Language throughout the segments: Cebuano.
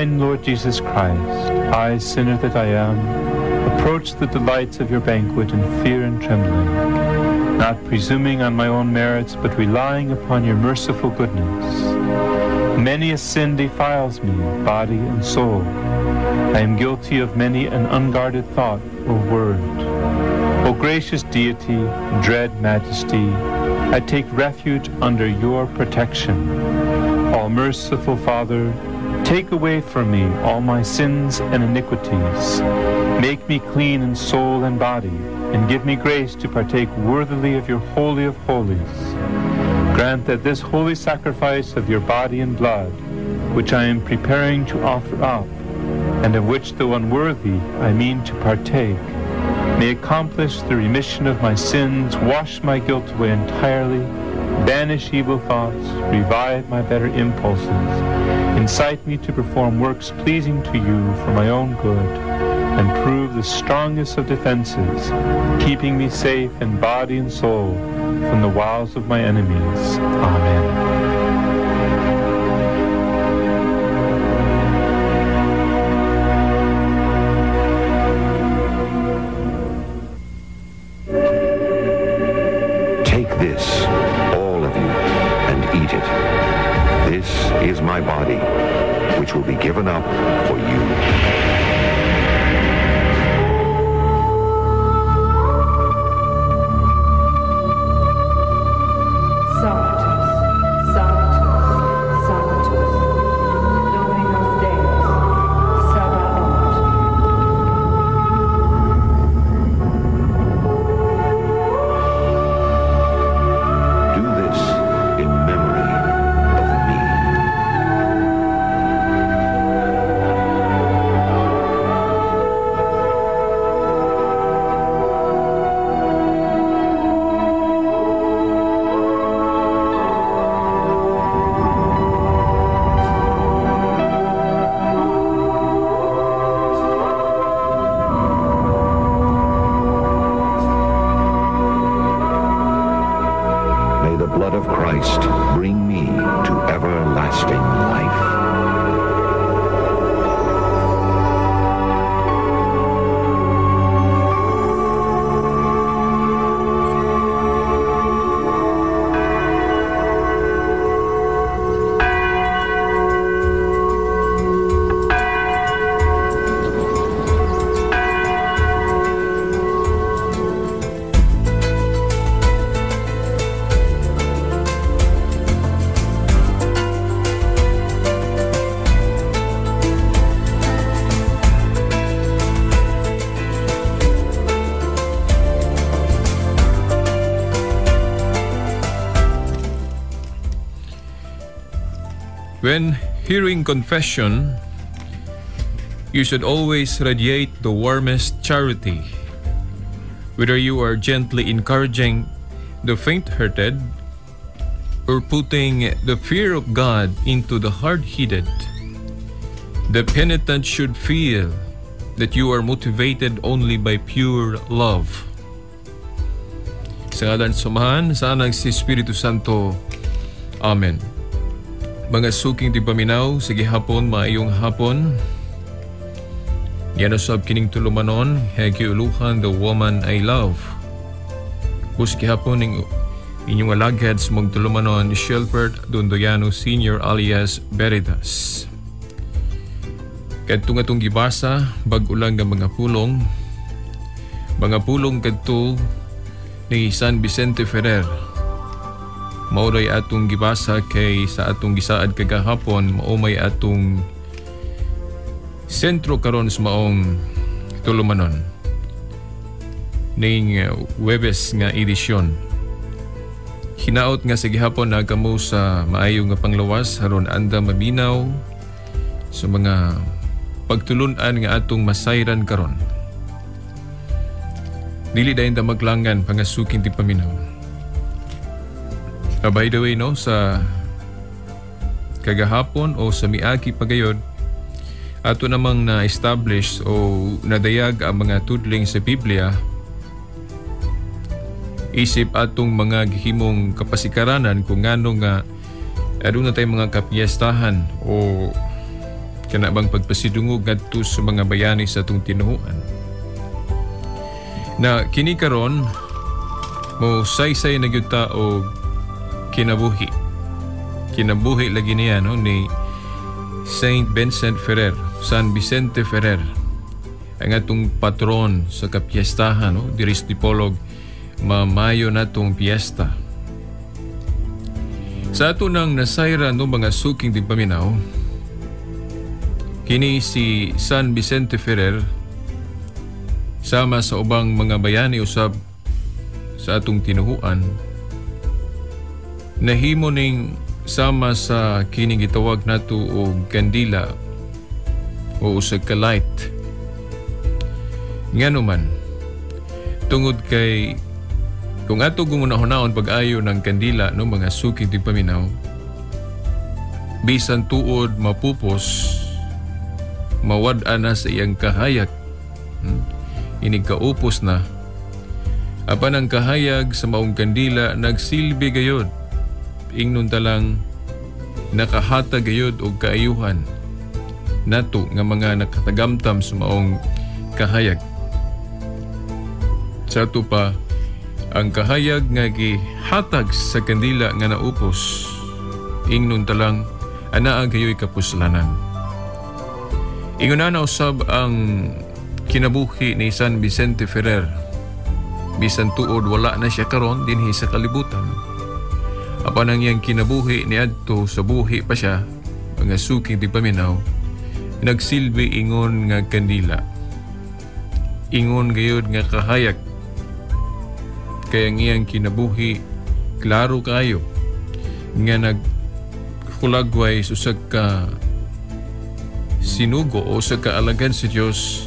Divine Lord Jesus Christ, I, sinner that I am, approach the delights of your banquet in fear and trembling, not presuming on my own merits, but relying upon your merciful goodness. Many a sin defiles me, body and soul. I am guilty of many an unguarded thought or word. O gracious Deity, dread Majesty, I take refuge under your protection. All merciful Father, take away from me all my sins and iniquities. Make me clean in soul and body, and give me grace to partake worthily of your Holy of Holies. Grant that this holy sacrifice of your body and blood, which I am preparing to offer up, and of which, though unworthy, I mean to partake, may accomplish the remission of my sins, wash my guilt away entirely, banish evil thoughts, revive my better impulses, incite me to perform works pleasing to you for my own good, and prove the strongest of defenses, keeping me safe in body and soul from the wiles of my enemies. Amen. Take this, all of you, and eat it. This is my body, which will be given up for you. Sanctus, Sanctus, Sanctus, Dominus Deus, Sabaoth. Do this in memory of me. May the blood of Christ bring me to everlasting life. When hearing confession, you should always radiate the warmest charity. Whether you are gently encouraging the faint-hearted or putting the fear of God into the hard-headed, the penitent should feel that you are motivated only by pure love. Sa ngalan sa Amahan, sa Anak, sa Espiritu Santo. Amen. Mga suking tigpaminaw, sige hapon, maayong hapon. Yan usab kining tulumanon, giuluhan The Woman I Love. Kus gihapon ning inyong alagad sa mong tulumanon, Shelbert Dondoyano Sr. alias Veritas. Kadto nga itong gibasa, bag-o lang nga mga pulong. Mga pulong kadto ni San Vicente Ferrer. Mao ray atong gibasa kay sa atong gisaad kagahapon, mao may atong sentro karon sa maong tulumanon ning Huwebes nga edisyon. Hinaot nga sa gihapon na kamo sa maayo nga panglawas aron anda maminaw sa mga pagtulun-an nga atong masayran karon. Dili dayon ta maglangan pangasuking tigpaminaw. By the way, no, sa kagahapon o sa miagi pagayod, ato namang na-establish o nadayag ang mga tudling sa Biblia isip atong mga gihimong kapasikaranan kung ngano nga aduna tay mga kapiestahan o Kana bang pagpasidungog ngadto sa mga bayani sa atong tinuhuan. Na kini karon mo saysay na gyud ta og kinabuhi. Kinabuhi lagi niya, no, ni Saint Vincent Ferrer, San Vicente Ferrer. Ang atong patron sa kapiestahan, no, diri sa Dipolog, mamayo natong piyesta. Sa ato nang nasayra, no, mga suking tigpaminaw, kini si San Vicente Ferrer sama sa ubang mga bayani usab sa atong tinuhuan nahimo ning sama sa kining gitawag nato og kandila o usag ka light. Ngano man? Tungod kay kung ato gungunahon pag-ayo ng kandila, no, mga suking tigpaminaw, bisan tuod mapupos, mawad-an na sa iyang kahayag, inig kaupos na, apan ang kahayag sa maong kandila nagsilbi gayod, ingnon talang nakahatag gayod og kaayuhan nato nga mga nakatagamtam sa maong kahayag. Sa ato pa, ang kahayag nga gihatag sa kandila nga naupos, ingnon talang anaa gayoy kapuslanan. Ingon na usab ang kinabuhi ni San Vicente Ferrer. Bisan tuod wala na siya karon dinhi sa kalibutan, apan ang iyang kinabuhi niadto sa buhi pa siya, mga suking tigpaminaw, nagsilbi ingon nga kandila, ingon gayud nga kahayag. Kaya ang iyang kinabuhi klaro kayo nga nagkulagway sa usag ka sinugo o sa kaalagad sa Dios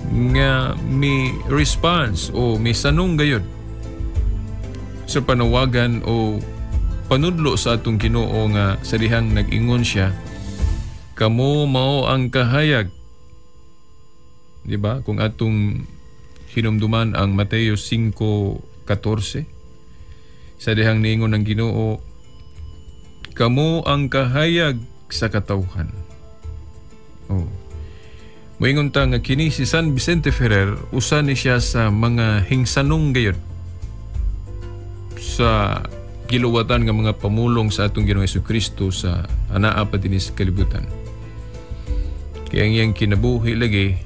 nga mi response o mi sanong gayud sa panawagan o panudlo sa atong Ginoo nga sa dihang nag-ingon siya, "Kamo mao ang kahayag." Di ba? Kung atong hinumduman ang Mateo 5:14, sa dihang niingon ng Ginoo, "Kamo ang kahayag sa katawhan." Oh. Moingon ta nga kini si San Vicente Ferrer usa ni siya sa mga hingsanong gayud sa giluwatan nga mga pamulong sa atong Ginoong Hesukristo sa anaa pa dinhi sa kalibutan. Kaya ang iyang kinabuhi lagi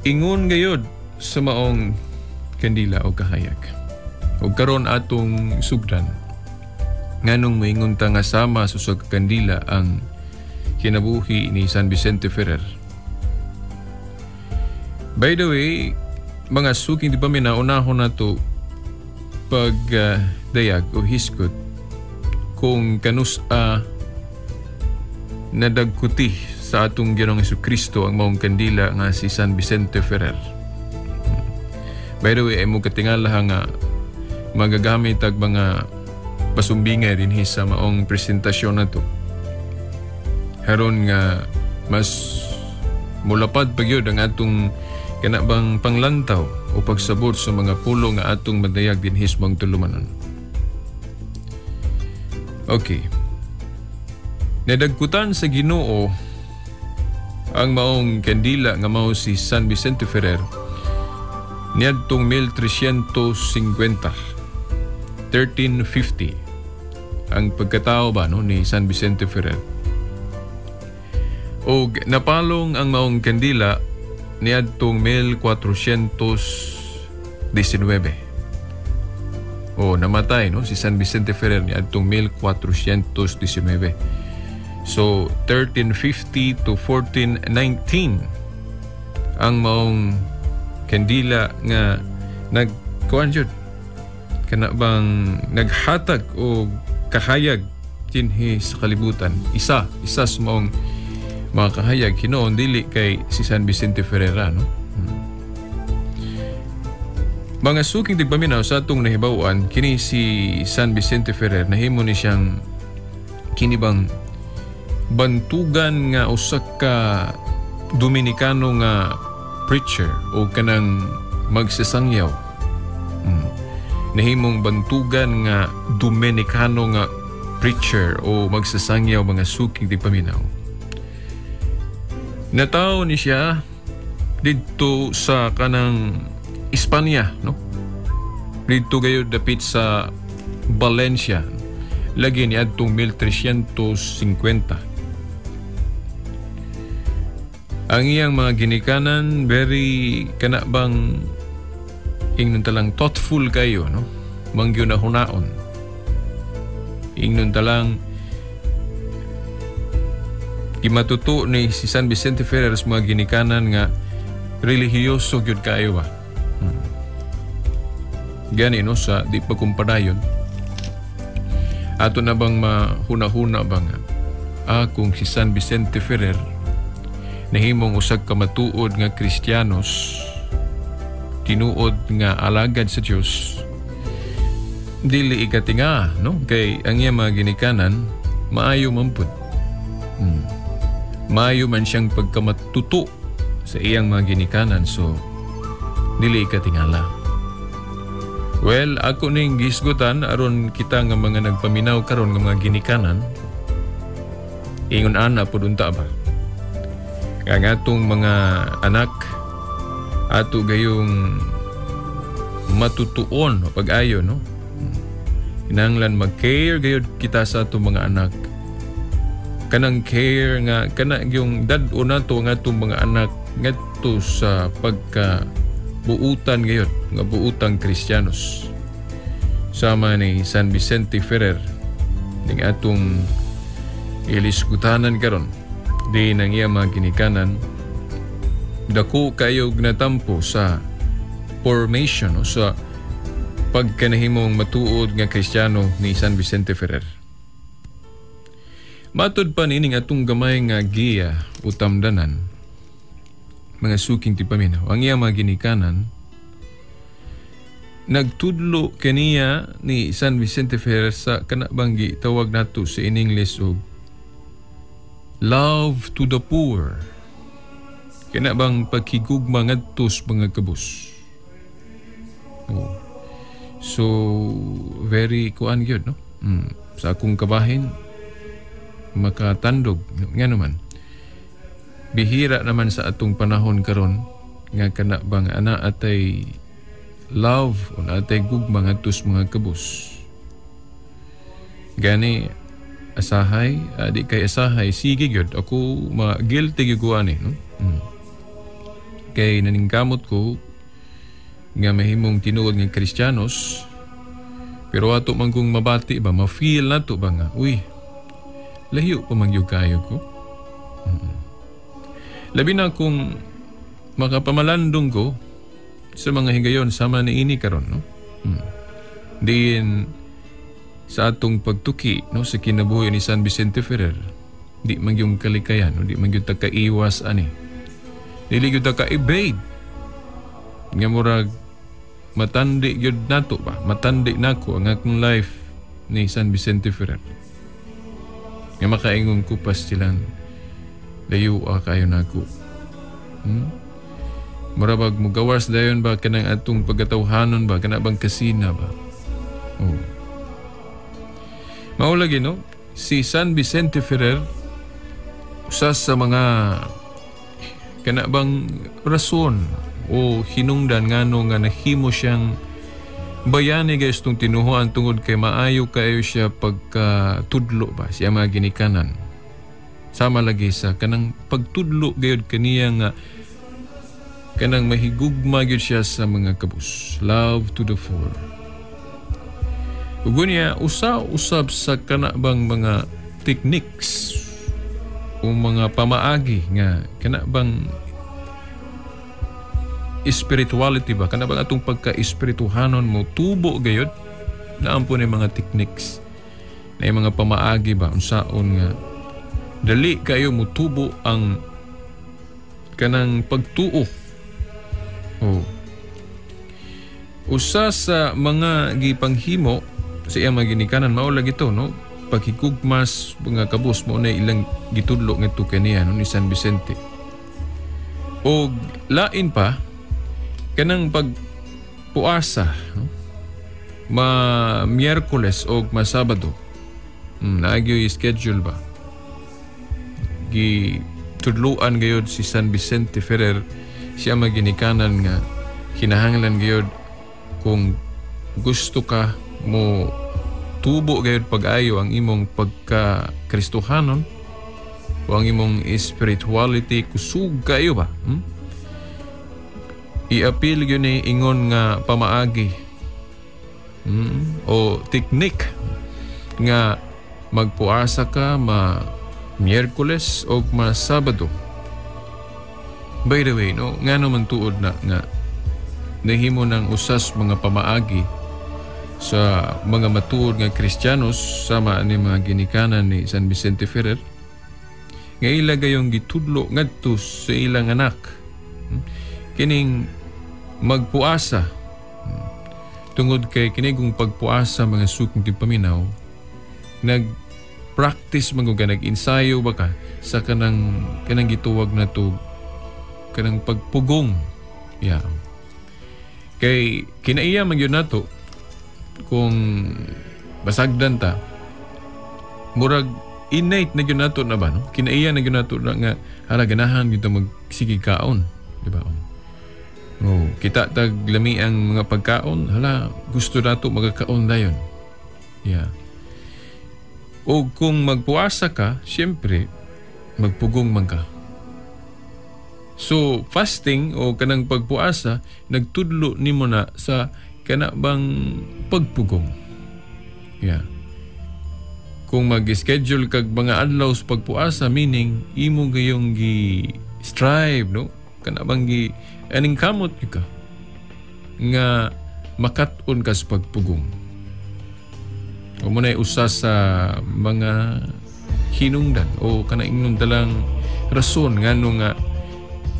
ingon gayud sa maong kandila o kahayag. O karon atong sugdan nganong moingon ta nga sama sa usa ka kandila ang kinabuhi ni San Vicente Ferrer. By the way, mga suking di ba minaunahon na to pag dayag o hiskot kung kanus-a nadagkuti sa atong Ginoong Hesukristo ang maong kandila nga si San Vicente Ferrer. By the way, ay mo katingala nga magagamit ag mga pasumbingay dinhi sa maong presentasyon na to. Haron nga mas mulapad pa gyud ang atong kana bang panglantaw o pagsabot sa mga pulo nga atong madayag dinhi sa maong tulumanon. Okay. Nadagkutan sa Ginoo ang maong kandila nga mao si San Vicente Ferrer niadtong 1350, 1350 ang pagkatao ba, no, ni San Vicente Ferrer. Og napalong ang maong kandila niadtong 1419. O namatay, no, si San Vicente Ferrer niadtong 1419. So 1350 to 1419 ang maong kandila nga nagkuan jud kana bang naghatag og kahayag dinhi sa kalibutan. Isa isa sa maong mga kahayag hinuon dili kay si San Vicente Ferrer, no? Mga suking tigpaminaw, sa atong nahibaw-an, kini si San Vicente Ferrer nahimo ni siyang kini bang bantugan nga usa ka Dominikano nga preacher o kanang magsasangyaw. Nahimong bantugan nga Dominikano nga preacher o magsasangyaw, mga suking tigpaminaw. Natawo ni siya didto sa kanang Espanya, no? Didto gayud dapit sa Valencia. Lagi ni adtong 1350. Ang iyang mga ginikanan very kana bang ingnon talang thoughtful kayo, no? Mangyuna-hunaon. Ingnon talang gimatuto ni si San Vicente Ferrer sa mga ginikanan nga relihiyoso gyud kayo ba. Gani no, sa di pa kumpadayon. Ato na bang mahuna-huna ba nga kung si San Vicente Ferrer nahimong usag ka matuod nga Kristiyanos, tinuod nga alagad sa Dios, dili ikatinga, no? Kay ang iya mga ginikanan maayo man pud. Maayo man siyang pagkamatuto sa iyang mga ginikanan, so dili ikatingala. Well, ako ning gisgutan aron kita nga mga nagpaminaw karon nga mga ginikanan, ingon ana pud unta ba. Ang atong mga anak ato gayong matutuon pag-ayo, no? Kinahanglan mag-care gayud kita sa atong mga anak. Kanang care nga kana yung dad-o nato ang atong mga anak ngadto sa pagka buutan gayud nga buutang Kristiyanos. Sama ni San Vicente Ferrer ning atong ilisgutanan karon di nang iya mga ginikanan dako kayo gnatampo sa formation o sa pagkanahimong matuod nga Kristiyano ni San Vicente Ferrer. Matud pa nining atong gamay nga giya utamdanan, mga suking tipaminaw, ang iya mga ginikanan nagtudlo kaniya ni San Vicente Ferrer sa kanabang gitawag nato sa in English og love to the poor. Kana bang pagkigugma ngadto sa mga kabus. Oh. So very kuan gyud, no? Sa akong kabahin makatandog nga naman. Bihira naman sa atong panahon karon nga kana bang ana atay love o atay gugma ngadto sa mga kabus. Gani asahay, di kay asahay sige gyud ako ma guilty gyud ko ani, no? Kay naningkamot ko nga mahimong tinuod nga Kristiyanos, pero ato man kung mabati ba, ma-feel nato ba nga uy, layo pa man gyud kayo ko. Labi na kung makapamalandong ko sa mga higayon sama ni ini karon, no? Diin sa atong pagtuki, no, sa kinabuhi ni San Vicente Ferrer, di man gyud kalikayan, no? Di man gyud ta kaiwas ani. Dili gyud ta ka-evade. Nga murag matandi gyud nato ba? Matandi nako ang akong life ni San Vicente Ferrer. Nga makaingon ko pastilan, layo kayo nako. Murabag mugawas dayon ba kanang atong pagkatawhanon ba kana bang kasina ba? Oh. Mao lagi, no? Si San Vicente Ferrer usa sa mga kana bang rason o hinungdan ngano nga nahimo siyang bayani guys tong tinuhuan tungod kay maayo kayo siya pagkatudlo ba siya mga ginikanan. Sama lagi sa kanang pagtudlo gayud kaniya nga kanang mahigugma gyud siya sa mga kabus. Love to the poor. Ug niya usa-usab sa kana bang mga techniques o mga pamaagi nga kana bang spirituality ba, kana bang atong pagka-espirituhanon mo tubo gayud, naampo ni mga techniques na yung mga pamaagi ba unsaon nga dali kayo mutubo ang kanang pagtuo. Oh. Usa sa mga gipanghimo sa iyang mga ginikanan mao lagi to, no? Paghigugmas mga kabus mo na ilang gitudlo ngadto kaniya, no, ni San Vicente. Og lain pa kanang pagpuasa, no? Ma Miyerkules og ma Sabado. Naagyoy schedule ba? Gi tudluan gayud si San Vicente Ferrer, siya maginikanan nga kinahanglan gayud kung gusto ka mo tubo gayud pag-ayo ang imong pagka Kristohanon o ang imong spirituality kusug kayo ba? I-appeal gyud ni ingon nga pamaagi o teknik nga magpuasa ka ma Miyerkules o ma Sabado. By the way, no, ngano man tuod na nga nahimo ng usas mga pamaagi sa mga matuod nga Kristiyanos sama ni mga ginikanan ni San Vicente Ferrer nga ila gayong gitudlo ngadto sa ilang anak kining magpuasa tungod kay kini kung pagpuasa, mga suking tigpaminaw, nag-practice man ka, nag-ensayo ba ka sa kanang kanang gituwag na to, kanang pagpugong. Yeah. Kay kinaiya man gyud nato kung basagdan ta, murag innate na gyud nato na ba, no? Kinaiya na gyud nato na nga hala, ganahan gyud ta magsige kaon, di ba? Oh, kita tag lami ang mga pagkaon, hala, gusto nato magakaon dayon. Yeah. O kung magpuasa ka, siyempre magpugong man ka. So, fasting o kanang pagpuasa, nagtudlo nimo na sa kana bang pagpugong. Yeah. Kung mag-schedule kag mga adlaw sa pagpuasa, meaning imo gayong gi-strive, no? Kana bang gi aning kamot ka nga makat-on ka sa pagpugong. O mo na usa sa mga hinungdan o kana ingnon talang rason ngano nga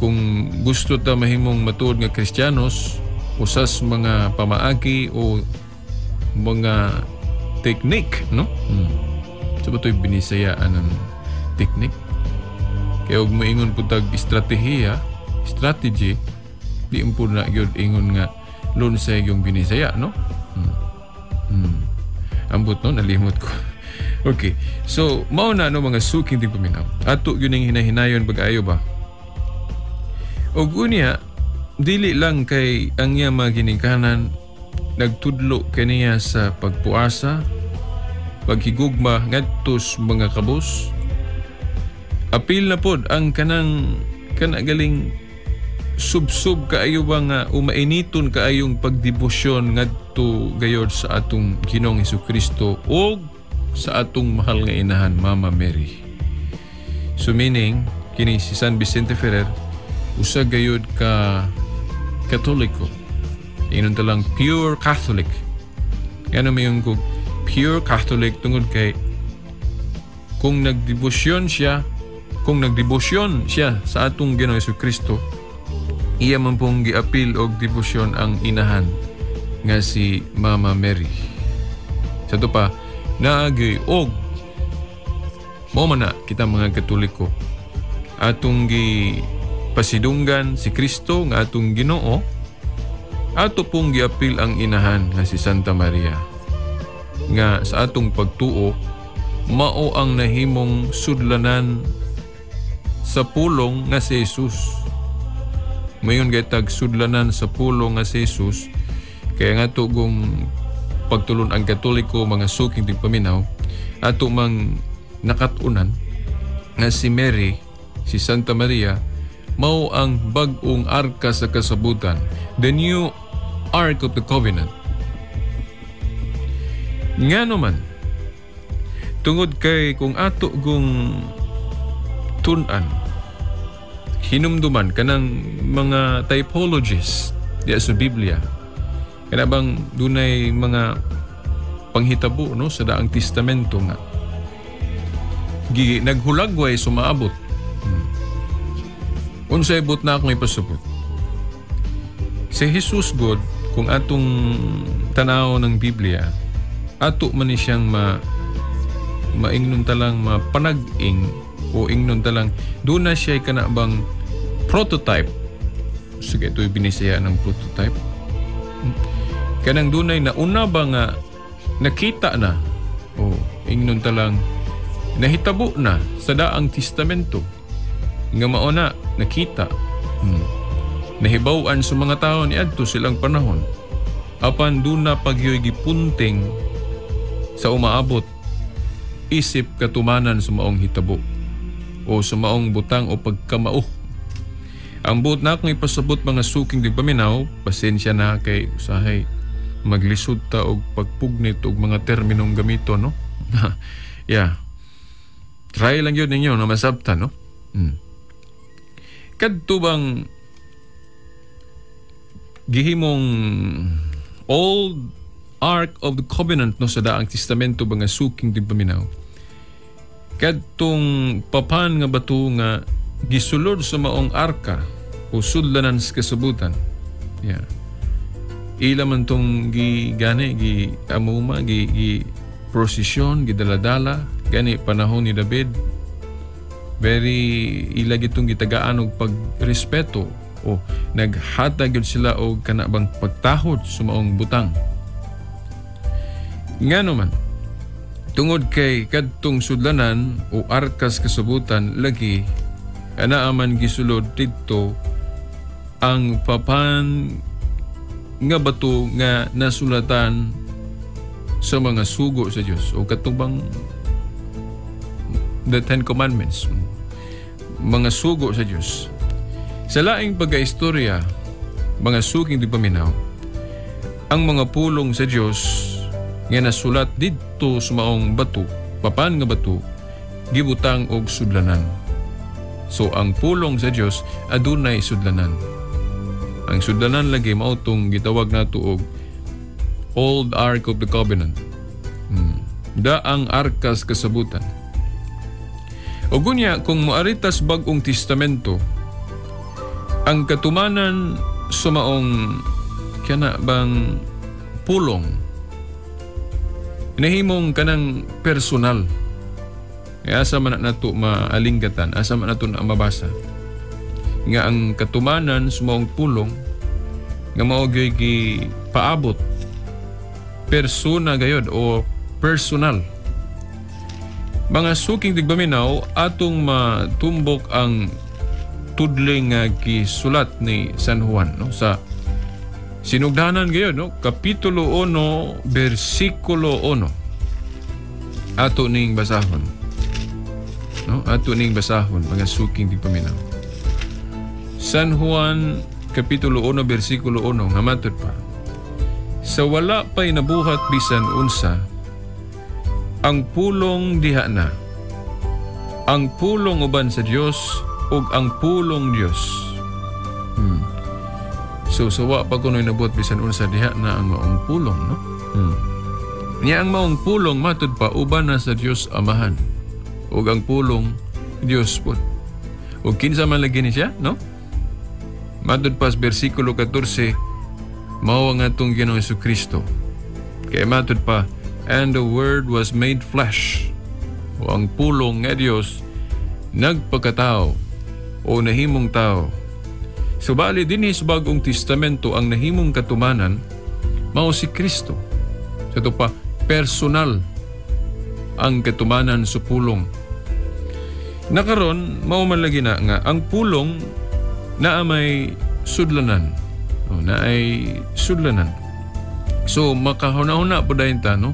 kung gusto ta mahimong matuod nga Kristiyanos, usas mga pamaagi o mga teknik, no? So ba ito'y binisayaan ng teknik? Kaya og moingon po tag estratehiya, strategy, di po na gyud ingon nga lunsay yung binisaya, no? Ambot, no? Nalimot ko. Okay. So, mao na, no, mga suking tigpaminaw. Ato yun ang hinahinayon pag-ayo ba? Og unya, dili lang kay ang iya mga ginikanan nagtudlo kaniya sa pagpuasa, paghigugma ngadto sa mga kabus. Apil na pod ang kanang kanagaling sub-sub kaayo ba nga umainiton kaayong pagdebosyon ngadto gayod sa atong Ginoong Hesukristo o sa atong mahal nga inahan, Mama Mary. So meaning kini si San Vicente Ferrer usa gayod ka Katoliko. Ingnon ta lang pure Catholic. Ngano may yung pure Catholic? Tungod kay kung nagdebosyon siya sa atong Ginoong Hesukristo, iya man pong giapil og debosyon ang inahan nga si Mama Mary. Sa to pa, naagay og mo man na kita mga Katoliko atong gi pasidunggan si Kristo nga atong Ginoo, ato pong giapil ang inahan nga si Santa Maria nga sa atong pagtuo mao ang nahimong sudlanan sa pulong nga si Jesus. Mayon gaytag sudlanan sa pulong nga si Jesus. Kaya nga to kung pagtulon ang Katoliko, mga suking tigpaminaw, ato mang nakatunan nga si Mary, si Santa Maria, mao ang bag-ong arka sa kasabutan, the new Ark of the Covenant. Nga naman, tungod kay kung ato kung tun-an, hinumduman kanang mga typologies diya sa Biblia, kana bang dunay mga panghitabo, no, sa Daang Testamento nga gi naghulagway sumaabot. Unsay but na akong ipasabot? Si Jesus God, kung atong tanaw ng Biblia, ato man ni siyang maingnon talang mapanag-ing o ingnon talang doon na siya kana bang prototype. Sige, ito'y binisaya ng prototype. Kanang dunay nauna ba nga nakita na o ingnon talang nahitabo na sa Daang Testamento. Nga mao na nakita. Nahibaw-an sa mga tao niadto silang panahon. Apan duna pagyoy gipunting sa umaabot isip katumanan sa maong hitabo o sa maong butang o pagkamao. Ang buot na akong ipasabot, mga suking tigpaminaw, pasensya na kay usahay maglisod ta og pagpugnit og mga terminong gamito, no? Yeah. Try lang yun ninyo na masabtan, no? Kadto bang gihimong Old Ark of the Covenant, no, sa Daang Testamento, mga suking tigpaminaw? Kadtong papan nga bato nga gisulod sa maong arka o sudlanan sa kasubutan. Yeah. Ila man tong gi gani gi amuma gi gi prosesyon, gidaladala gani panahon ni David. Very ila gitong gitagaan og pagrespeto o naghatag gyud sila og kana bang pagtahod sa maong butang. Ngano man, tungod kay kadtong sudlanan o arkas kasubutan lagi ana man gisulod didto ang papan nga bato nga nasulatan sa mga sugo sa Dios o katubang the Ten Commandments, mga sugo sa Dios. Sa laing pagkaistorya, mga suking di paminaw, ang mga pulong sa Dios nga nasulat didto sa maong bato, papan nga bato, gibutang og sudlanan. So ang pulong sa Dios adunay sudlanan. Ang sudlanan lagi mao tong gitawag nato og Old Ark of the Covenant. Daang arkas kasabutan. O gunya, kung moaritas Bagong Testamento, ang katumanan sa maong kana bang pulong nahimong kanang personal. Kaya asa man na nato maalinggatan, asa man nato na mabasa nga ang katumanan sa maong pulong nga mao gyoy gipaabot persona gayod o personal. Mga suking tigpaminaw, atong matumbok ang tudling nga gisulat ni San Juan, no, sa sinugdanan gayod, no, kapitulo 1 bersikulo 1. Ato ning basahon. No, ato ning basahon, mga suking tigpaminaw. San Juan kapitulo 1 bersikulo 1 nga matud pa: "Sa wala pa'y nabuhat bisan unsa, ang pulong diha na. Ang pulong uban sa Dios ug ang pulong Dios." So sa wa pa kuno'y nabuhat bisan unsa, diha na ang maong pulong, no? Niya ang maong pulong, matud pa, uban na sa Dios Amahan ug ang pulong Dios pod. Ug kinsa man lagi ni siya, no? Matud pa sa bersikulo 14, mao ang atong Ginoong Kristo. Kaya matud pa, "And the Word was made flesh." O ang pulong nga Dios nagpakatao o nahimong tao. Subali dinhi sa Bagong Testamento, ang nahimong katumanan mao si Kristo. Sa ito pa, personal ang katumanan sa pulong. Nakaron, mao man lagi na nga ang pulong naa may sudlanan. O, naay sudlanan. So makahuna-huna po dayon ta, no?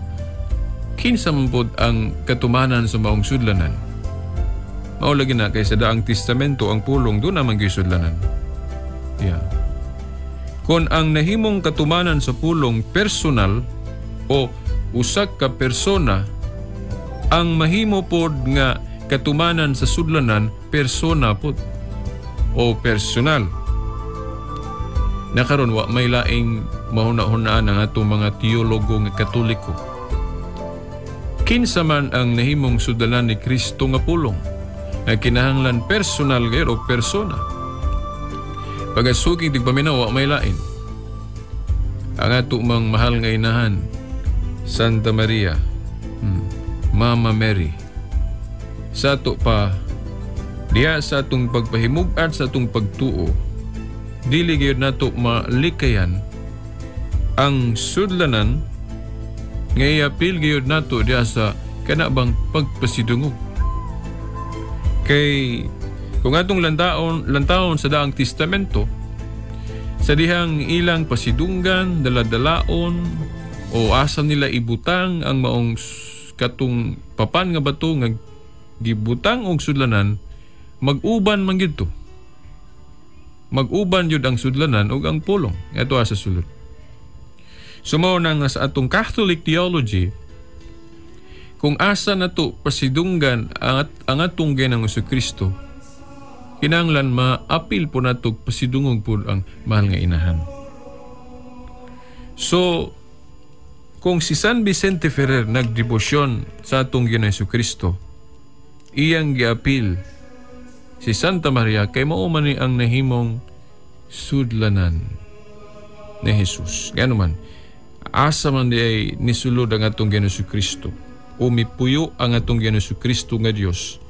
Kinsa man pod ang katumanan sa maong sudlanan? Mao lagi na kay sa Daang Testamento ang pulong doon naman gyud sudlanan. Yeah. Kung ang nahimong katumanan sa pulong personal o usa ka persona, ang mahimo pod nga katumanan sa sudlanan persona pod o personal. Nakaron wa may laing mahuna-hunaan ang atong mga teologo nga Katoliko. Kinsa man ang nahimong sudlanan ni Kristo nga pulong nga kinahanglan personal gayud o persona? Pagasuking tigpaminaw, wa may lain. Ang ato mang mahal nga inahan, Santa Maria, Mama Mary. Sa ato pa, diha sa atong pagpahimug-at sa atong pagtuo, dili gayud nato malikayan ang sudlanan nga iapil gayud nato diha sa kana bang pagpasidungog. Kay Kung atong lantawon sa Daang Testamento, sa dihang ilang pasidunggan, daladalaon, o asa nila ibutang ang maong katong papan nga bato nga gibutang og sudlanan, mag-uban man gyud to. Mag-uban gyud ang sudlanan ug ang pulong ngadto sa sulod. So mao na nga sa atong Catholic theology, kung asa nato pasidunggan ang atong Ginoong Kristo, kinahanglan maapil po nato pasidungog pud ang mahal nga inahan. So kung si San Vicente Ferrer nagdebosyon sa atong Ginoong Kristo, iyang giapil si Santa Maria kay mao man ni ang nahimong sudlanan ni Jesus. Ngano man, asa man di ay nisulod ang atong Ginoong Kristo o mipuyo ang atong Ginoong Kristo nga Dios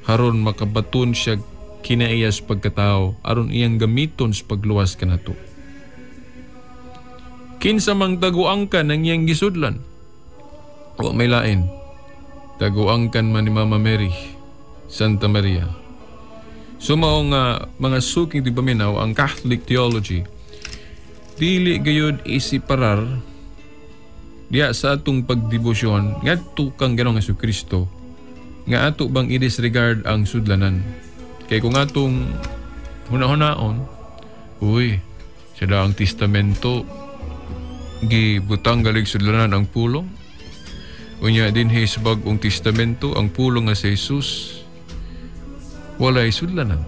haron makabaton siya kinaiyas pagkatao aron iyang gamiton sa pagluwas kanato. Kinsa mang taguang ka ng iyang gisudlan, o may lain, taguang kan man ni Mama Mary, Santa Maria. So mao nga mga suking tigpaminaw, ang Catholic theology dili gayud isiparar diya sa atong pagdebosyon ngadto kang Ginoong Hesukristo nga ato bang i-disregard ang sudlanan. Kay kung atong huna-hunaon, uy, sa Daang Testamento gibutang galig sudlanan ang pulong. Unya dinhi sa Bag-ong Testamento ang pulong nga si Jesus walay sudlanan.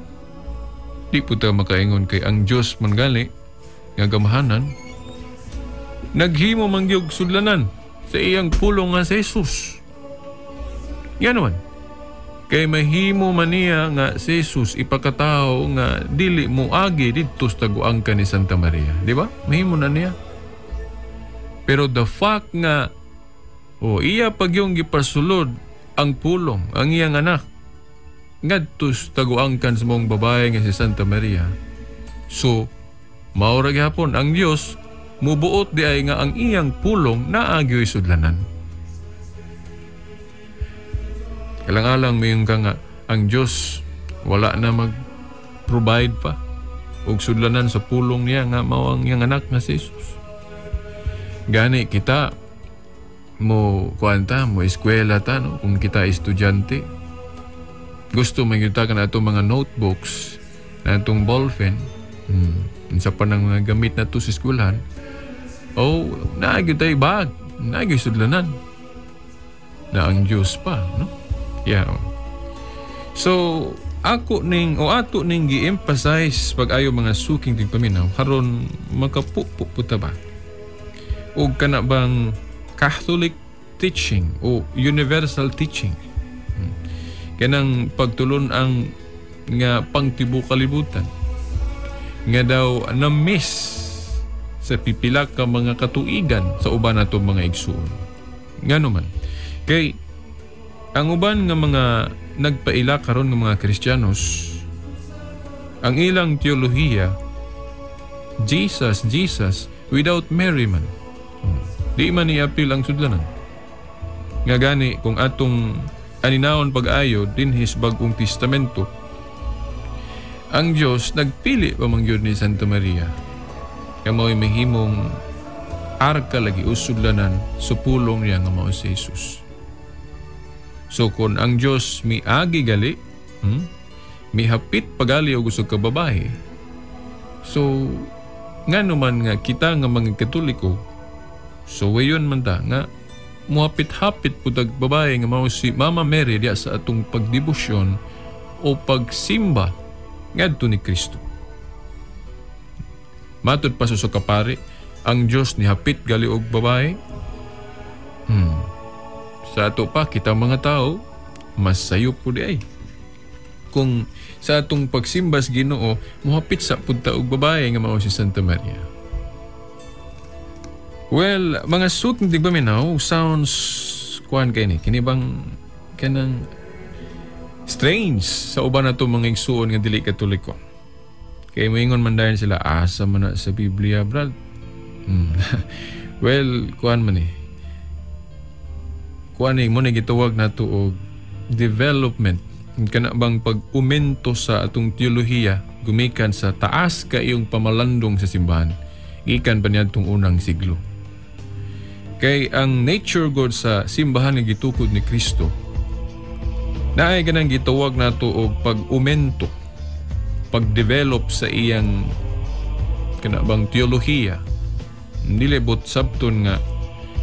Di po ta makaingon kay ang Dios man gali nga gamahanan naghimo man gyud sudlanan sa iyang pulong nga si Jesus. Yan naman. Kay mahimo man niya nga si Jesus ipakatawo nga dili moagi didto sa taguang ka ni Santa Maria. Di ba? Mahimo na niya. Pero the fact nga o iya pagyong gipasulod ang pulong, ang iyang anak ngadto sa taguangkan sa mong babae nga si Santa Maria. So, mao ra gihapon ang Dios mubuot di ay nga ang iyang pulong naa gyoy sudlanan. Alang-alang mayon ka nga ang Dios wala na mag-provide pa og sudlanan sa pulong niya nga mao ang iyang anak nga si Jesus. Gani kita mo kuanta mo eskwela ta, no? Kung kita estudyante, gusto man gyud ta kana atong mga notebooks na atong ballpen, unsa pa nang mga gamit na to sa eskwelahan, o naa gyud tay bag, naa gyud sudlanan na ang Dios pa, no? Yeah. So ako ning o ato ning gi-emphasize pag-ayo mga suking tigpaminaw haron makapupo po ta ba og kana bang Catholic teaching o universal teaching, kanang pagtulon ang nga pangtibo kalibutan nga daw na-miss sa pipila ka mga katuigan sa uban nato mga igsuon. Ngano man kay ang uban nga mga nagpaila karon nga mga Kristiyanos, ang ilang teolohiya Jesus, Jesus without Mary man. Di man iapil ang sudlanan. Nga gani kung atong aninawon pag-ayo dinhi sa Bag-ong Testamento, ang Dios nagpili pa man gyud ni Santa Maria nga mao'y mahimong arka lagi o sudlanan sa pulong niya nga mao si Jesus. So kung ang Dios miagi gali, mihapit pagali og usa ka babae, so ngano man nga kita nga mga Katoliko, so wayon man ta nga muhapit-hapit pud ag babae nga mao si Mama Mary diya sa atong pagdebosyon o pagsimba ngadto ni Kristo. Matud pa sa kapari, ang Dios nihapit gali og babae. Sa ato pa kita mga tao mas sayo pud ay. Kung sa atong pagsimba sa Ginoo muhapit sa pud ta og babae nga mao si Santa Maria. Well, mga suking tigpaminaw, sounds kuan kay ni kini bang kanang strange sa uban nato mga igsuon nga dili Katoliko. Kay moingon man dayon sila, asa man na sa Biblia, brad. Well, kuan man ni. Kuan ni mo ni gitawag nato og development Kana bang pag-umento sa atong teolohiya gumikan sa taas kaayong pamalandong sa simbahan gikan pa niadtong unang siglo. Kay ang nature God sa simbahan nga gitukod ni Kristo naay kanang gitawag nato og pag-umento, pag-develop sa iyang kana bang teolohiya. Dili bot sabton nga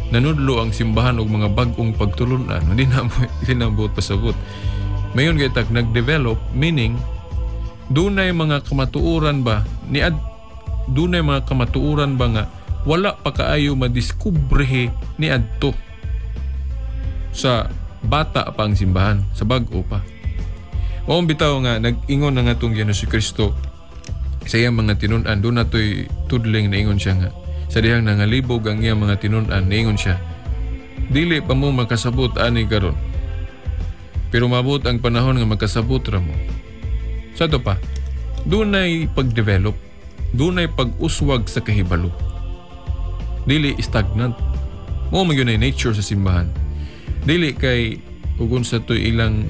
nanudlo ang simbahan og mga bag-ong pagtulunan. Hindi na buot pasabot. Mayon kay tag nag-develop, meaning dunay mga kamatuoran ba ni ad dunay mga kamatuoran ba nga wala pa kaayo madiskubrehe ni adto sa bata pa ang simbahan, sa bag-o pa. Mao bitaw nga nag-ingon na nga itong Ginoong Kristo sa iyang mga tinun-an, doon nato'y tudling naingon siya nga sa dihang nangalibog ang iyang mga tinun-an, naingon siya, "Dili pa mo makasabot ani karon, pero mabot ang panahon nga makasabot ra mo." Sa to pa, dunay pag-develop, dunay pag-uswag sa kahibalo, dili stagnant. Mao man gyud nature sa simbahan. Dili kay ugon sa to'y ilang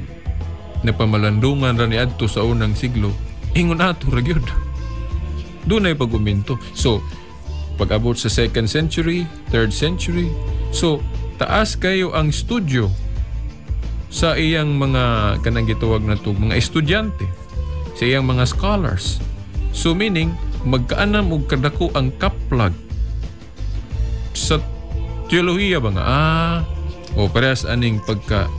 napamalandungan ra niadto sa unang siglo, ingon ato ra gyud. Dunay pag-uminto. So pag-abot sa second century, third century, so taas kayo ang studio sa iyang mga kanang gitawag na to, mga estudyante, sa iyang mga scholars. So meaning magkaanam og kadako ang kaplag sa teolohiya ba nga o parehas aning pagka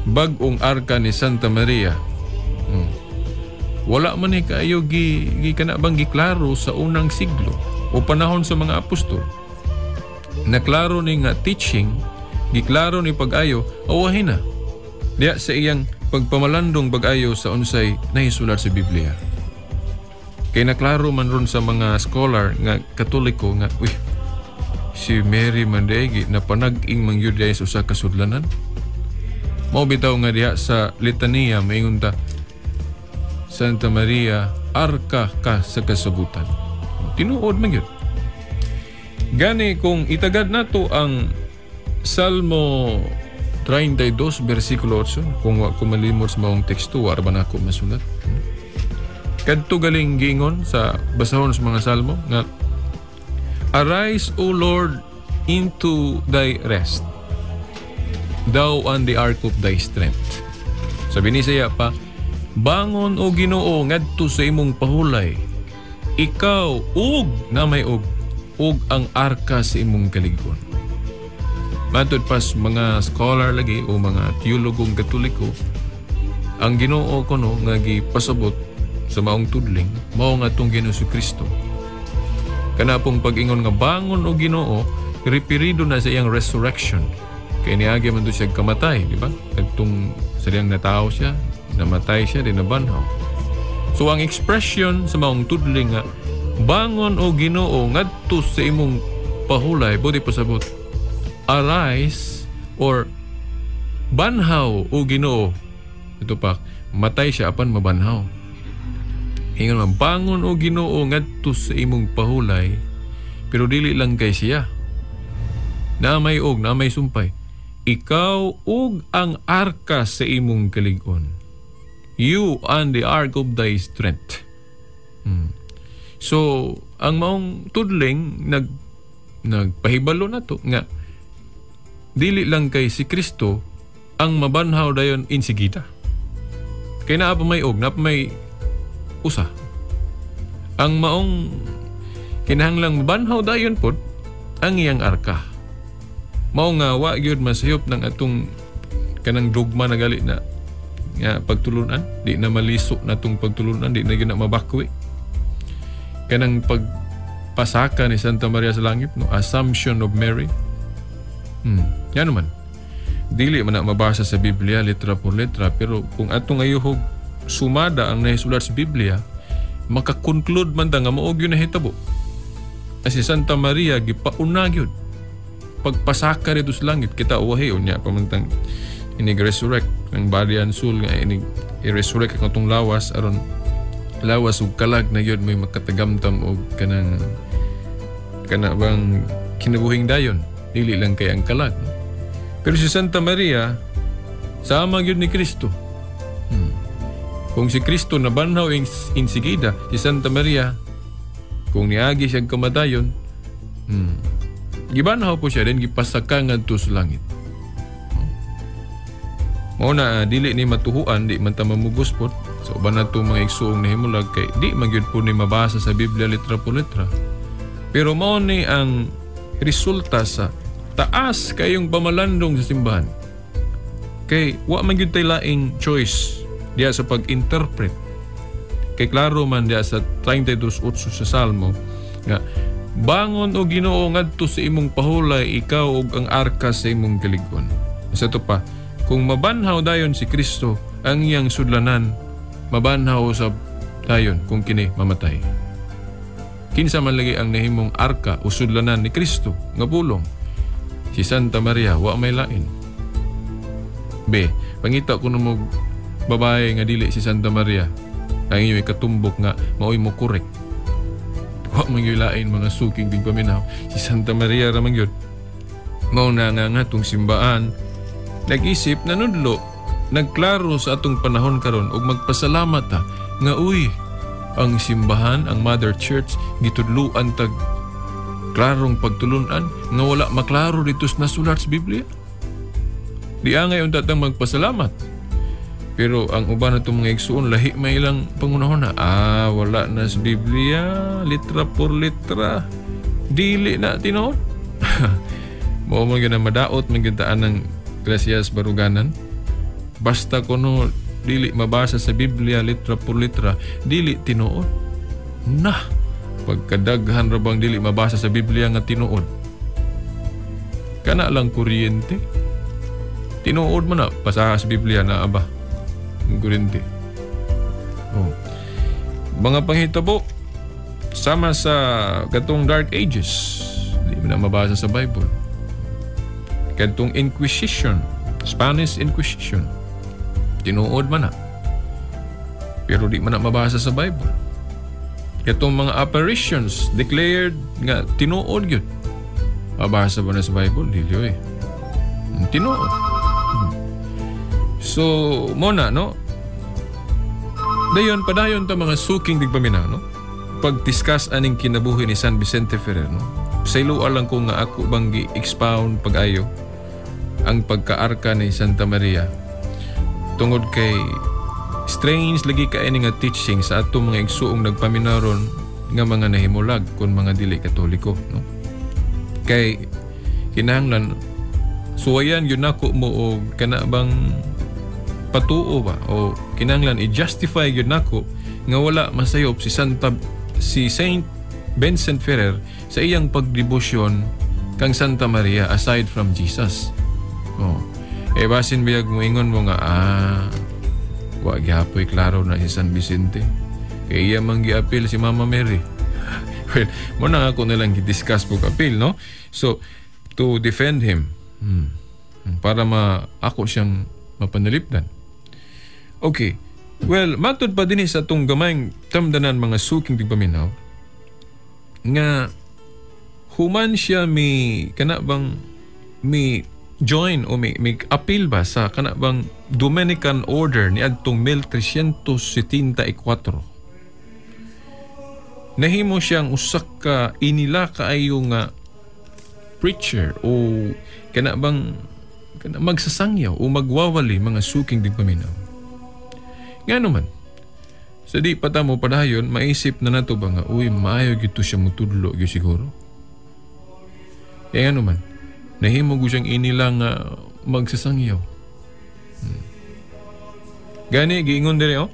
bag-ong arka ni Santa Maria. Wala man ni kaayo gi kana bang giklaro sa unang siglo o panahon sa mga apostol. Naklaro ni nga teaching, giklaro ni pag-ayo, awahin na. Diya sa iyang pagpamalandong pag-ayo sa unsay nahisulat sa Biblia. Kay naklaro man ron sa mga scholar nga Katoliko nga, uy, si Mary man diay na panag-ing mangyud diay sa usa ka sudlanan. Mao bitaw nga diha sa litaniya maingon ta, "Santa Maria, arka ka sa kasabutan." Tinuod man gyud. Gani kung itagad nato ang Salmo 32 versikulo 8, kung wa ko malimot sa maong teksto, wa ra ba nako masulat. Kadto galing giingon sa basahon sa mga salmo nga, "Arise, O Lord, into thy rest, thou and the ark of thy strength." Sabi ni siya pa, "Bangon o Ginoo ngadto sa imong pahulay, ikaw ug na may ug ang arka sa imong kalig-on." Matod pas mga scholar lagi o mga teologong Katoliko, ang Ginoo kuno nga gipasabot sa maong tudling mao nga atong Ginoo si Kristo. Kana pong pag-ingon nga "bangon o Ginoo", referido na sa iyang resurrection. Kay niagi man to siya kamatay, di ba? Kadtong sa diyang natawo siya, namatay siya, di nabanhaw. So ang expression sa maong tudling nga "bangon o Ginoo ngadto sa imong pahulay", buot pasabot, arise or banhaw o Ginoo. Ito pa, matay siya apan mabanhaw. Ingon man, "Bangon o Ginoo ngadto sa imong pahulay," pero dili lang kay siya. Na may og, na may sumpay. "Ikaw ug ang arka sa imong kalig-on." You and the ark of thy strength. So, ang maong tudling nagpahibalo na to nga dili lang kay si Kristo ang mabanhaw dayon insigida. Kay naa pa may og, naa pa may usa. Ang maong kinahanglang mabanhaw dayon pod ang iyang arka. Mao nga wa gyud masayop ng atong kanang dogma na gali na nga pagtulunan, di na maliso na atong pagtulunan, di na gyud na mabakwi. Kanang pagpasaka ni Santa Maria sa langit, no, Assumption of Mary. Yan naman. Dili man na mabasa sa Biblia letra por letra, pero kung atong ayuhog sumada ang nahisulat sa Biblia, makakonclude man ta nga mao gyud nahitabo. Si Santa Maria gipauna gyud pagpasaka dito sa langit. Kita uwahi unya pamantang inig resurrect ang body and soul, nga inig i-resurrect ang atong lawas aron lawas ug kalag na gyud may makatagamtam og kanang kana bang kinabuhing dayon, dili lang kay ang kalag, no? Pero si Santa Maria sama gyud ni Kristo. Kung si Kristo nabanhaw insigida, si Santa Maria, kung niagi siyang kamatayon, gibanhaw po siya din, gipasaka ngadto sa langit. Mao na dili ni matuhuan, di man ta mamugos pod sa uban nato mga igsuong nahimulag kay di man gyud po ni mabasa sa Biblia litra por litra. Pero mao ni ang resulta sa taas kayong pamalandong sa simbahan. Kay wa man gyud tay laing choice diya sa pag-interpret. Kay klaro man diya sa 32:8 sa Salmo nga bangon o Ginoo ngadto sa imong pahulay, ikaw ug ang arka sa imong kalig-on. Sa ito pa, kung mabanhaw dayon si Kristo ang iyang sudlanan, mabanhaw sa dayon kung kini mamatay. Kinsa man lagi ang nahimong arka o sudlanan ni Kristo nga pulong? Si Santa Maria, wa may lain. B, pangita ko mo babae nga dili si Santa Maria ang inyong ikatumbok nga maoy mo korek. Wa man gyud lain, mga suking tigpaminaw. Si Santa Maria ra man gyud. Mao na nga nga tong simbaan nag-isip nanudlo, nagklaro sa atong panahon karon ug magpasalamat ta nga uy, ang simbahan, ang Mother Church gitudluan tag klarong pagtulunan nga wala maklaro dito sa nasulat sa Biblia. Di angay unta tang magpasalamat. Pero ang uban natong mga igsuon lahi may ilang pangunahon na wala na sa Biblia litra por litra, dili na tinuod. Mao man gyud na madaot man gyud taan ng Iglesias Baruganan. Basta kuno dili mabasa sa Biblia litra por litra, dili tinuod. Nah, pagkadaghan ra bang dili mabasa sa Biblia nga tinuod. Kana lang kuryente. Tinuod man na basaha sa Biblia na aba ang kuryente. Oh. Mga panghitabo sama sa katong Dark Ages, di man na mabasa sa Bible. Katong Inquisition, Spanish Inquisition, tinuod man na. Pero di man na mabasa sa Bible. Katong mga apparitions declared nga tinuod gyud. Mabasa ba na sa Bible? Dili oy. Tinuod. So, mo na, no? Dayon, padayon ta mga suking tigpaminaw, no? Pag-discuss aning kinabuhi ni San Vicente Ferrer, no? Sa lang ko nga ako bang gi-expound pag-ayo ang pagkaarka ni Santa Maria tungod kay strange lagi kay nga teaching sa atong mga igsuong nagpaminaron nga mga nahimulag kun mga dili Katoliko, no? Kay kinahanglan suwayan gyud nako mo og kana bang patuo ba o kinahanglan i-justify gyud nako nga wala masayop si Saint Vincent Ferrer sa iyang pagdebosyon kang Santa Maria aside from Jesus. Oh. Eh basin biyag mo ingon mo nga wa gihapoy klaro na si San Vicente. Kay iya man giapil si Mama Mary. Well, mo na ako nilang gi-discuss po appeal, no? So to defend him. Para ma ako siyang mapanalipdan. Okay. Well, matud pa dinhi sa atong gamayng tamdanan mga suking tigpaminaw nga human siya mi kana bang mi join o mi appeal ba sa kana bang Dominican Order ni adtong 1374. Nahimo siyang usa ka inila kaayo nga preacher o kana bang kana magsasangyaw o magwawali mga suking tigpaminaw. Ngano man, sa di pa ta mo padayon, maisip na nato ba nga, uy, maayo gyud to siya mutudlo gyud siguro. E ano man, nahimo gyud siyang inila nga magsasangyaw. Gani, giingon diri, oh.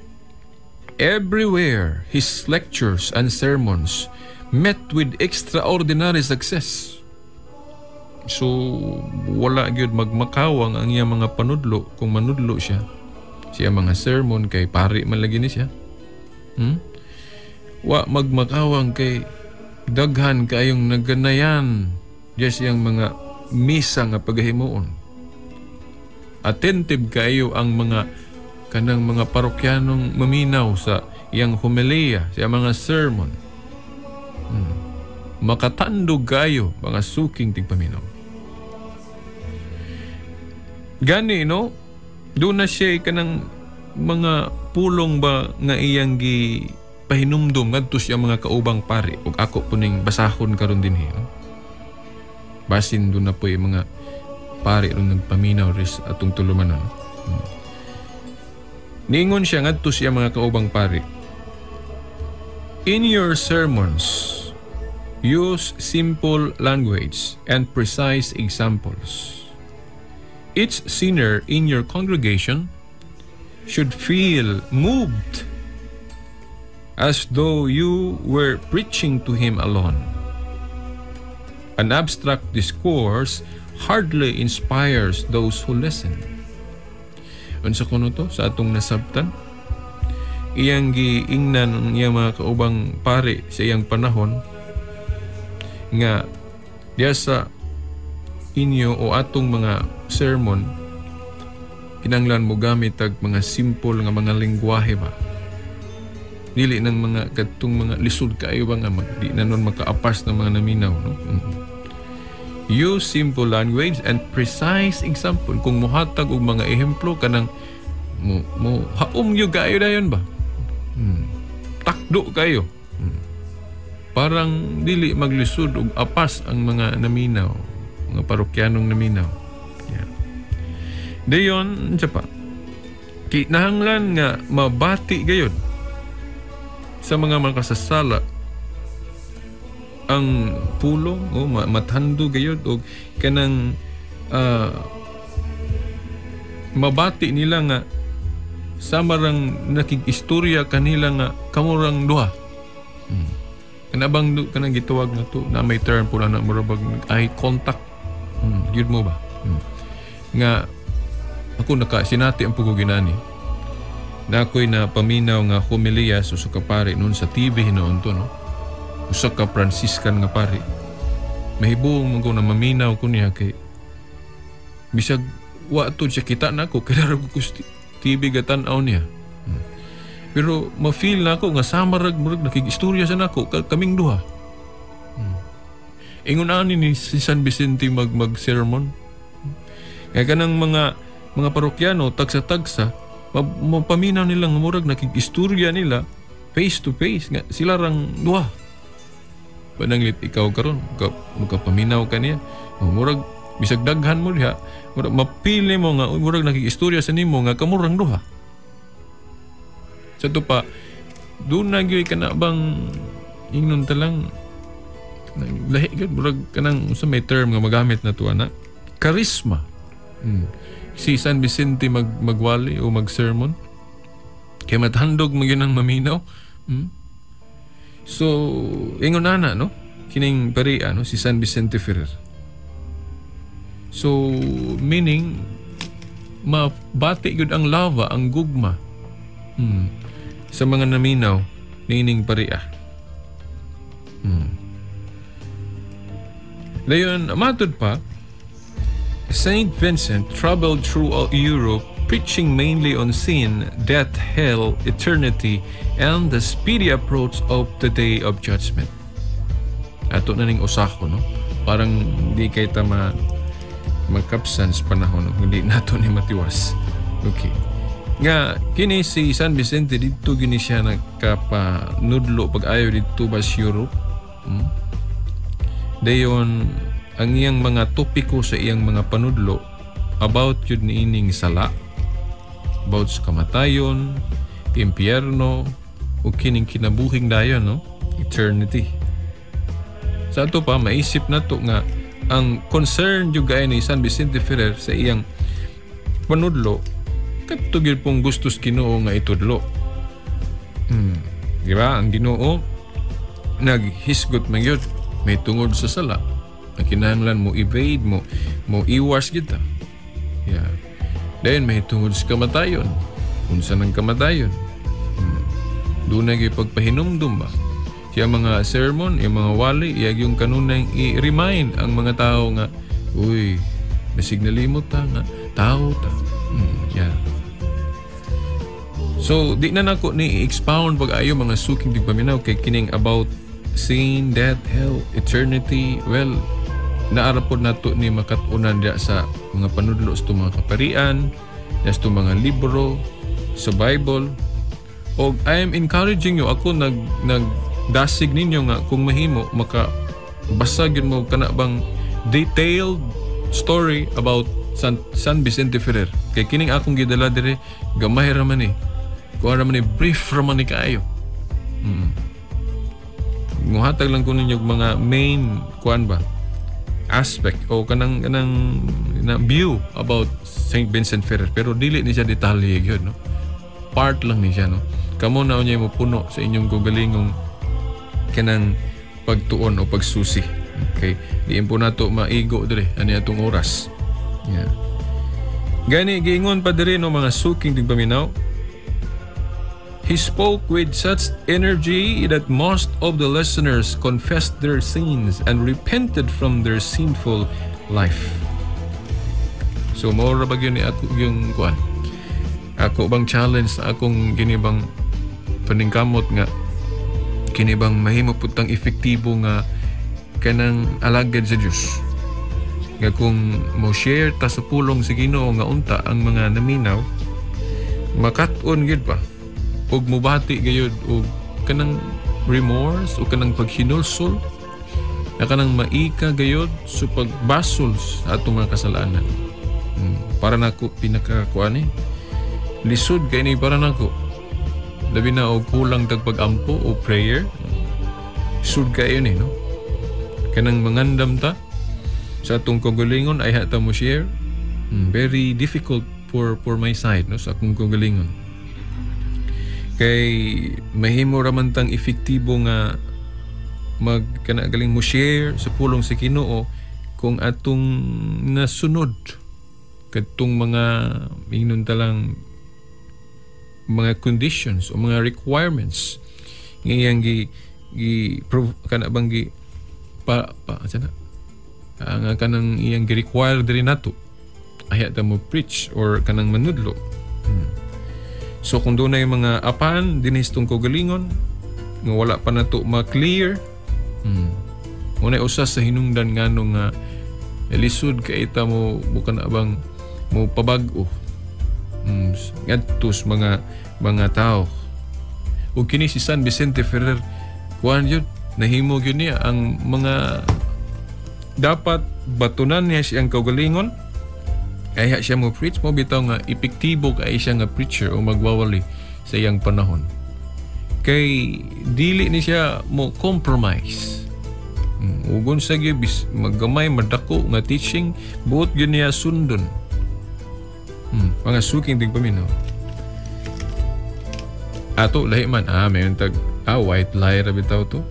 Everywhere his lectures and sermons met with extraordinary success. So, wala gyud magmakawang ang iyang mga panudlo kung manudlo siya. Siya mga sermon kay pari man lagi ni siya. Wa magmakawang kay daghan kayong naganayan diya siyang mga misa nga pagahimuon. Attentive kayo ang mga kanang mga parokyanong maminaw sa iyang homilia, sa mga sermon. Makatandog kayo mga suking tigpaminaw. Gani, no? Doon na siya kanang mga pulong ba nga iyang gi pahinumdum ngadto sa iyang mga kaubang pari, ug ako po ning basahon karon dinhi, no? Basin duna po yung mga pari ron nagpaminaw ris atong tulumanon. Niingon siya ngadto sa iyang mga kaubang pari, "In your sermons, use simple language and precise examples. Each sinner in your congregation should feel moved as though you were preaching to him alone. An abstract discourse hardly inspires those who listen." Unsa kuno to sa atong nasabtan? Iyang giingnan ang iyang mga kaubang pari sa iyang panahon nga diya sa inyo o atong mga sermon, kinanglan mo gamit ag mga simple nga mga lengguwahe ba, dili ng mga kadtong mga lisod kaayo ba nga di na nun makaapas ng mga naminaw, no? Use simple language and precise example. Kung muhatag og mga ehemplo, kanang mo haom gyud kaayo dayon ba. Takdo kayo. Parang dili maglisod og apas ang mga naminaw, mga parokyanong naminaw. Yeah. Dayon, unsa pa? Kinahanglan nga mabati gayud sa mga makasasala ang pulong o mathando gayud og kanang mabati nila nga sama rang nakig-istorya kanila nga kamurang duha. Kana bang kanang gitawag na to na may term po na mura bag eye contact. Gyud mo ba? Nga ako naka sinati ang pugo ginani. Na ako'y na paminaw nga homilya sa usa ka pari noon sa TV hinuon to, no. Usa ka Franciscan nga pari. Mahibong man ko na maminaw ko niya kay bisag wa to siya kita na ako kay ko TV gatan-aw niya. Pero ma-feel na ako nga sama rag murag nakig-istorya sa nako kaming duha. Ingon ani ni si San Vicente mag mag-sermon. Kaya kanang mga parokyano tagsa-tagsa mapaminaw nila nga murag nakig-istorya nila face to face nga sila rang duha. Pananglit ikaw karon ka, makapaminaw ka niya. O, murag bisag daghan mo diha, murag mapili mo nga uy, murag nakig-istorya sa nimo nga kamurang duha. Sa to pa, doon na gyud ka na bang ingnon ta lang lahi gyud, murag kanang unsa may term nga magamit na to ana, charisma. Si San Vicente magwali o mag-sermon kay mathandog mo gyud ang maminaw. So ingon ana, no, kining pari ano si San Vicente Ferrer. So meaning mabati gyud ang lava, ang gugma sa mga naminaw niining paria. Dayon, matud pa, Saint Vincent traveled throughout Europe preaching mainly on sin, death, hell, eternity, and the speedy approach of the Day of Judgment. Ato na ning usako, no? Parang hindi kay ta magkapsan sa panahon, no? Hindi nato ni matiwas. Okay. Nga, kini si San Vicente dito gini siya nagkapanudlo pag-ayo dito ba sa Europe. Dayon, ang iyang mga topiko sa iyang mga panudlo about yun niining sala, about sa kamatayon, impyerno, o kining kinabuhing dayon, no? Eternity. Sa ato pa, maisip na to nga ang concern yung gaya ni San Vicente Ferrer sa iyang panudlo, kadto gyud pong gustos Ginoo nga itudlo. Di ba? Ang Ginoo naghisgot man gyud may tungod sa sala. Ang kinahanglan mo evade mo, mo iwas kita. Yeah. Dayon may tungod sa kamatayon. Unsa nang kamatayon? Doon na gyud pagpahinumdum ba? Siya mga sermon, yung mga wali, iyag yung kanunay i-remind ang mga tao nga, uy, basig nalimot ta nga, tao ta. Yeah. So, di na nako ni expound pag ayo, mga suking tigpaminaw, kay kining about sin, death, hell, eternity, well, naara pod nato ni makat-unan diya sa mga panudlo sa mga kaparian, diya sa mga libro, Sa Bible. Og I am encouraging you, ako nagdasig ninyo nga kung mahimo maka basa gyud mo kana bang detailed story about San Vicente Ferrer. Kay kining akong gidala dire, gamay ra man ni. Kuha ra man ni, brief ra man ni kaayo. Muhatag lang ko ninyo og mga main kuan ba aspect o kanang na view about Saint Vincent Ferrer, pero dili ni siya detalye gyud, no? Part lang ni siya, no? Kamo na unya mo puno sa inyong kaugalingong kanang pagtuon o pagsusi. Okay, diin po nato maigo dire ani atong oras. Yeah. Gani giingon pa diri, no, mga suking tigpaminaw. He spoke with such energy that most of the listeners confessed their sins and repented from their sinful life. So mao ra ba gyud ni ako yung kuan? Ako bang challenge sa akong kini bang paningkamot nga kini bang mahimo pud tang epektibo nga kanang alagad sa Dios. Nga kung mo share ta sa pulong sa Ginoo nga unta ang mga naminaw makat-on gyud ba ug mubati gayud og kanang remorse o kanang paghinulsol na kanang maika gayud sa pagbasol sa atong mga kasalanan. Para nako pinakakuan eh. Lisod kay ni para nako. Labi na og kulang tag pag-ampo o prayer. Lisod kayo ni, no? Kanang mangandam ta sa atong kaugalingon ay hata mo share. Very difficult for my side, no, sa akong kaugalingon. Kay mahimo ra man tang epektibo nga mag kana galing mo share sa pulong sa Ginoo kung atong nasunod kadtong mga ingnon ta lang mga conditions o mga requirements nga iyang gi gi prove kana bang gi pa pa asa na ang kanang iyang gi-require diri nato ayha ta mo preach or kanang manudlo. So kung doon na yung mga apan dinhi sa atong kaugalingon nga wala pa nato ma-clear. Muna usa sa hinungdan ngano nga lisod kay ita mo mo kana bang mo pabag-o ngadto sa mga tao. Ug kini si San Vicente Ferrer, kuan yun, nahimo gyud niya ang mga dapat batunan niya siyang kaugalingon kaya siya mo preach mo bitaw nga epektibo kay siya nga preacher o magwawali sa iyang panahon. Kay dili ni siya mo compromise. Ugon sa gyud bis maggamay madako nga teaching, buot gyud niya sundon. Mga suking tigpaminaw. Ato lahi man mayon tag white lie ra bitaw to.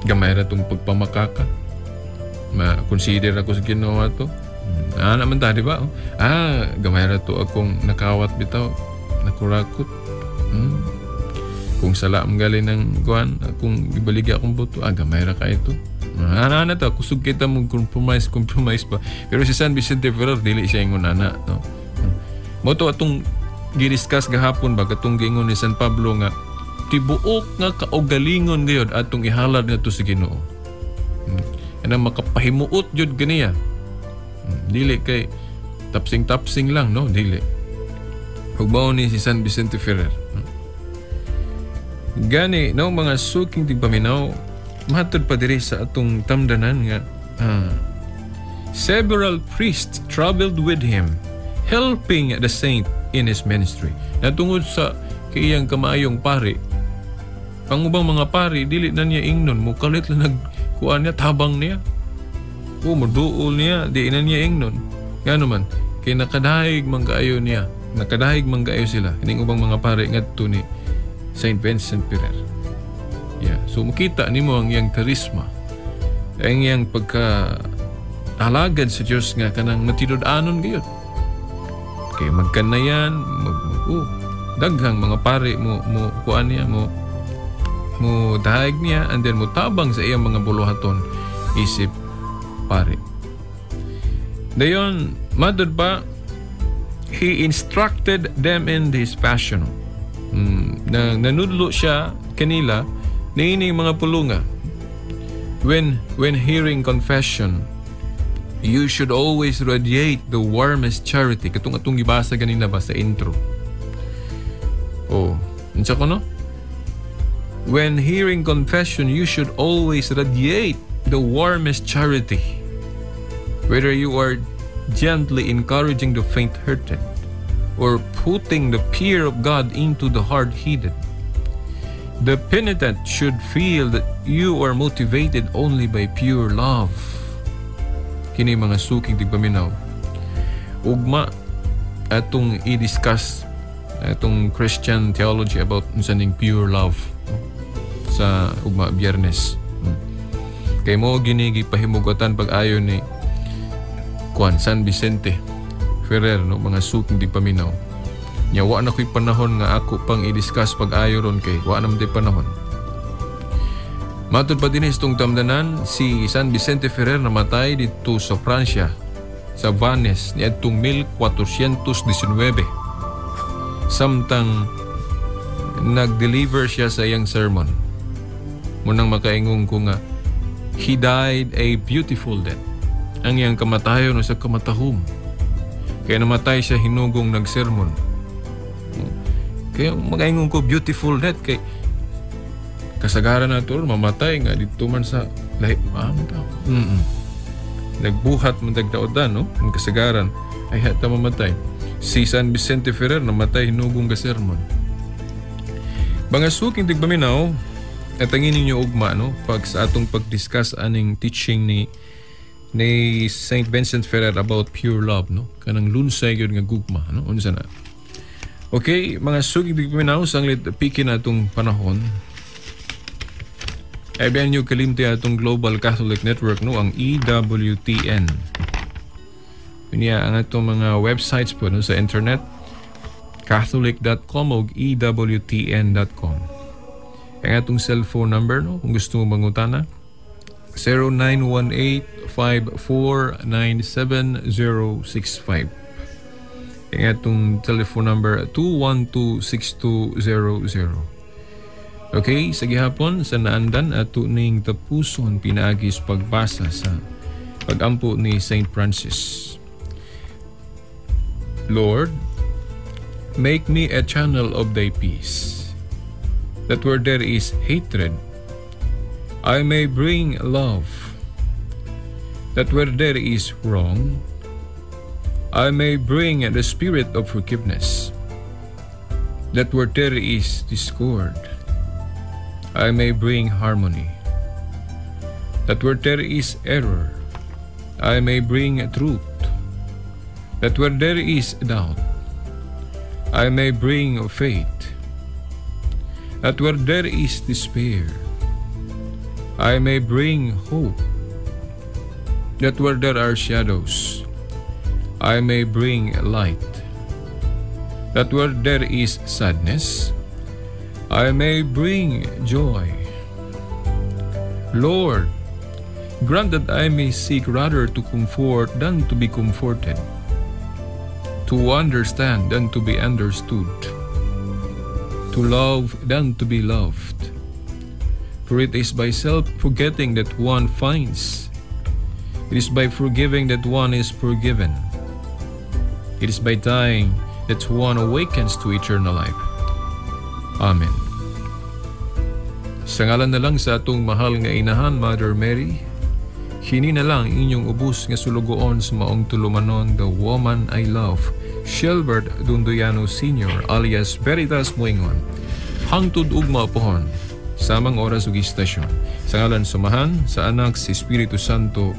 Gamay ra tong pagpamakaka. Ma-consider ako sa Ginoo ato. Naman ta, di ba? Gamay ra to akong nakawat bitaw, nakurakot. Kung sala ang gali ng kuan, kung ibaligya akong buto, gamay ra ka ito. Na to, kusog kita mo compromise, compromise pa. Pero si San Vicente Ferrer, dili siya ingon ana, no? Mo to atong gidiscuss gahapon ba katong giingon ni San Pablo nga tibuok nga kaugalingon gayod atong ihalad ngadto sa Ginoo. Kanang makapahimuot jud ganiya. Dili kay tapsing-tapsing lang, no? Dili. Ug mao ni si San Vicente Ferrer. Gani, no, mga suking tigpaminaw, matud pa diri sa atong tamdanan nga several priests traveled with him, helping the saint in his ministry. Natungod sa kiyang kamaayong pari, ang ubang mga pari dili na niya ingnon, mukalit lang nagkuan niya, tabang niya. O muduol niya, di na niya ingnon. Ngano man, kay nakadahig man kaayo niya, nakadahig man kaayo sila kining ubang mga pari ngadto ni Saint Vincent Ferrer. Yeah. So makita nimo ang iyang charisma, ang iyang pagka alagad sa Dios nga kanang matinud-anon gayud. Kay magkanayan, mag, mag oh, daghang mga pari mo mo kuan niya, mo mo dahig niya, and then mo tabang sa iyang mga buluhaton isip pari. Dayon, madud pa, he instructed them in this fashion. Na, nanudlo siya kanila niini mga pulunga. When hearing confession, you should always radiate the warmest charity. Katong atong gibasa ganina ba sa intro. Oh, unsa ko, no? When hearing confession, you should always radiate the warmest charity. Whether you are gently encouraging the faint-hearted or putting the fear of God into the hard-headed, the penitent should feel that you are motivated only by pure love. Kini, mga suking tigpaminaw. Ugma atong i-discuss atong Christian theology about unsa ning pure love, no? Sa ugma Biyernes. Kay mao gini gipahimugatan pag-ayo ni Juan San Vicente Ferrer, no, mga suking tigpaminaw. Nya wa na ko'y panahon nga ako pang i-discuss pag-ayo ron kay wa naman tay panahon. Matod pa din itong tamdanan, si San Vicente Ferrer namatay dito sa Francia, sa Vannes, niadtong 1419. Samtang nag-deliver siya sa iyang sermon. Munang makaingong ko nga, he died a beautiful death. Ang iyang kamatayon sa kamatahom. Kaya namatay siya hinugong nagsermon. Kaya makaingon ko beautiful death kay kasagaran na to mamatay nga dito man sa lahi ta. Nagbuhat man tagdaodan, no? Ang kasagaran ay hata mamatay. Si San Vicente Ferrer namatay hinugong gasermon. Mga suking tigpaminaw, at ang ninyo ugma, no, pag sa atong pag-discuss aning teaching ni Saint Vincent Ferrer about pure love, no, kanang lunsay gyud nga gugma, no, unsa na. Okay, mga suking tigpaminaw, sanglit piki na atong panahon. Ay nyo kalimti atong Global Catholic Network, no, ang EWTN. Unya ang atong mga websites po, no, sa internet, catholic.com o ewtn.com. Ang atong cellphone number, no, kung gusto mo mangutana, 0918-5497065. Ang atong telephone number, 212-6200. Okay, sa gihapon sa naandan ato ning tapuson pinaagi sa pagbasa sa pagampo ni Saint Francis. Lord, make me a channel of thy peace, that where there is hatred, I may bring love, that where there is wrong, I may bring the spirit of forgiveness, that where there is discord, I may bring harmony, that where there is error, I may bring truth, that where there is doubt, I may bring faith, that where there is despair, I may bring hope, that where there are shadows, I may bring light, that where there is sadness, I may bring joy. Lord, grant that I may seek rather to comfort than to be comforted, to understand than to be understood, to love than to be loved. For it is by self-forgetting that one finds. It is by forgiving that one is forgiven. It is by dying that one awakens to eternal life. Amen. Sa ngalan na lang sa atong mahal nga inahan, Mother Mary, hini na lang inyong ubos nga sulugoon sa maong tulumanon, the woman I love, Shelbert Dundoyano Sr. alias Veritas Moingon. Hangtod ugma pohon, samang oras ug istasyon. Sa ngalan sa Amahan, sa Anak, sa Espiritu Santo.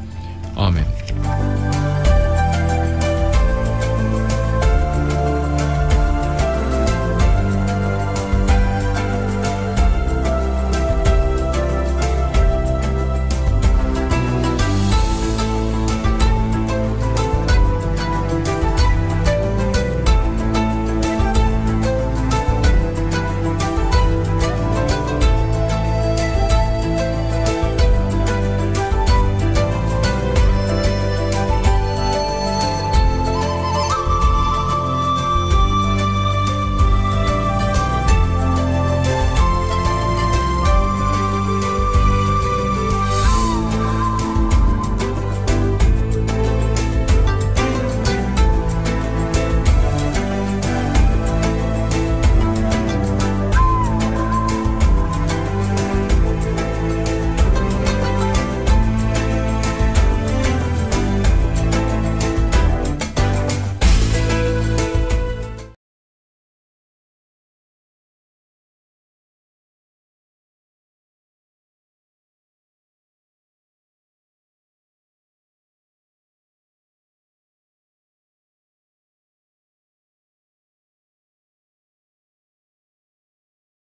Amen.